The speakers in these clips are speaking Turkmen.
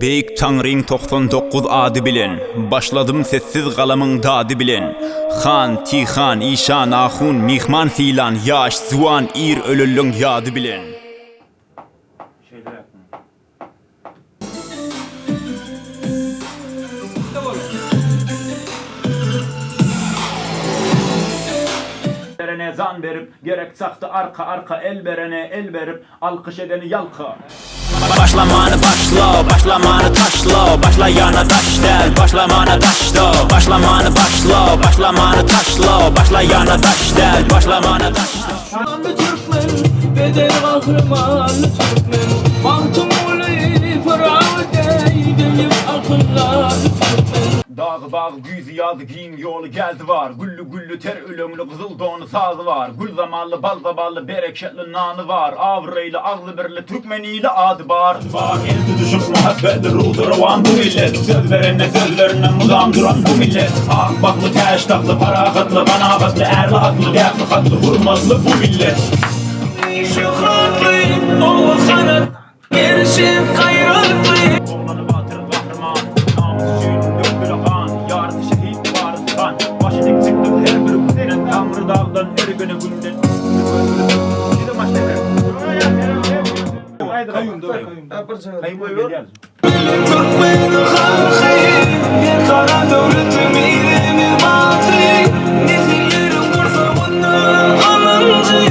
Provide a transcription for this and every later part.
Beýik Taňryň 99 ady bilen, Başladym sessiz galamyň dady bilen. Han, Tihan, işan, ahun, myhman sylan, Ýaş, juwan, ir ölenleň ýady bilen. Berene jan berip, gerek çakda arka-arka el berene el berip, alkyş edeni ýalka. Başlamany başla, başlamany taşla, başlaýana daş däl, başlamana daşda. Başlamany başla, başlamany taşla, başlaýana daş däl, başlamana daşda. Şanly türkmen, beden gahrymanly türkmen, Magtymguly Pyragy deý beýik akyldarly türkmen. Dagy bagy güýzi ýazy giň ýoly gäzi bar Gülli gülli ter öleňli gyzyl dony sazy bar Gül zamally bal zabally bereketli nany bar Abraýly agzybirli türkmen ili ady bar. Bar el tutuşyp muhabbetli ruhy rowan bu millet Söz berende sözlerinde mydam duran bu millet Ak bagtly täç tagtly parahatly kanagatly ärli atly däpli hatly hurmatly bu millet. Şöhratly Oguz hana Gelşi gaýratly. Oglany batyr gahryman, namys üçin dökdüle gan, Ýarysy şehit, barysy han. Başy dik çykdyk her bir günden, Taňry dagdan, Ergene günden. Türkmen halky berkarar döwletiň ilimiz bagtly, Nesilleriň gursagynda ynanjy.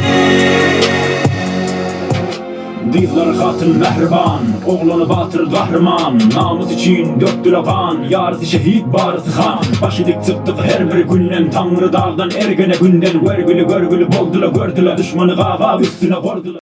Gyzlary hatyn mähriban, oglany batyr gahryman, Namys üçin dökdüle gan, ýarysy şehit barysy han. Başy dik çykdyk her bir günden, Taňry dagdan Ergene günden, Görgüli görgüli boldyla gördüle, Duşmany gabap üstüne gordyla.